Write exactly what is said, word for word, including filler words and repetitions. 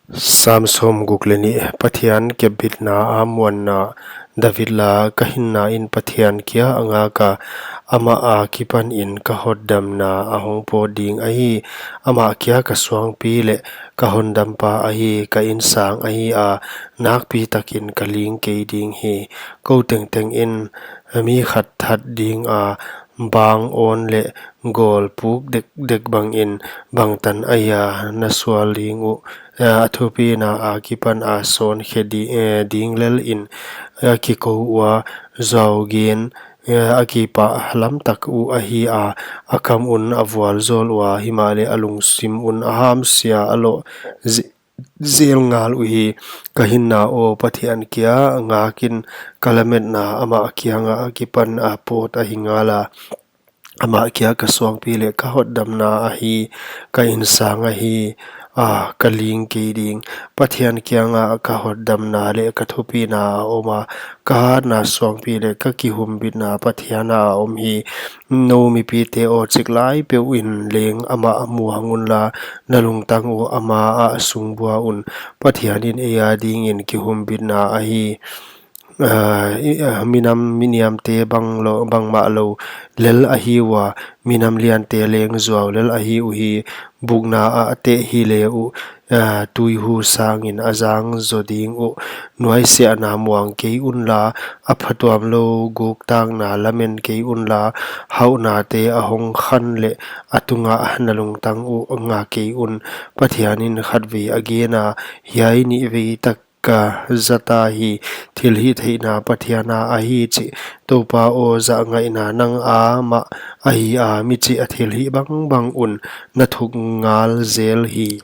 Sam sawmguk leh nih. Pathian kepbitna a muanna. David la. Ka hinna in Pathian kia a ngak a, amah akipanin ka hotdamna a hong pawt ding ahi. Amah kia ka suangpi leh ka hondampa ahi, ka insang ahi a, nakpitakin ka ling kei ding hi. Kou tengtengin mi khat that ding a, bang awn leh gawl puk dekdek bangin bangtan ahi a na sual ding uh. A thupina akipan a sawn khe di-, eh, ding lelin a kikou ua, zuau gen, eh, a kipah lamtak uh ahi a, a kam un a vualzawl ua, himahleh a lungsim un a hamsia a loh zi-, zel ngal uhi. Ka hinna aw, Pathian kia ngakin, ka lametna amah kianga akipan a pawt ahi ngala. Amah kia ka suangpi leh ka hotdamna ahi, ka insang ahi a, ka ling kei ding. Pathian kianga ka hotdamna leh ka thupina a om a, ka hatna suangpi leh ka kihumbitna Pathian a om hi. Nou mipite aw, chiklai peuhin leng amah muang unla, na lungtang uh ama ah sungbua un. Pathian in ei adingin kihumbitna ahi. Ah, i, ah, minam miniamte bang lo, bangmah lo lel ahi ua, minam liante leng zuau lel ahi uhi. Bukna ah a teh hileh uh, ah, tuihu sangin a zang zo ding uh. Nuaisiahna muang kei unla, a phatuam lou guktakna lamen kei unla, hauhnate a hong khan leh a tungah na lungtang uh nga kei un. Pathian in khatvei a gen a, hiai nihvei tak ka zata hi. Thilhihtheihna Pathian a ahi chih, Toupa aw, zahngaihna nang a mah ahi a, michih a thilhih bangbang un na thuk ngal zel hi.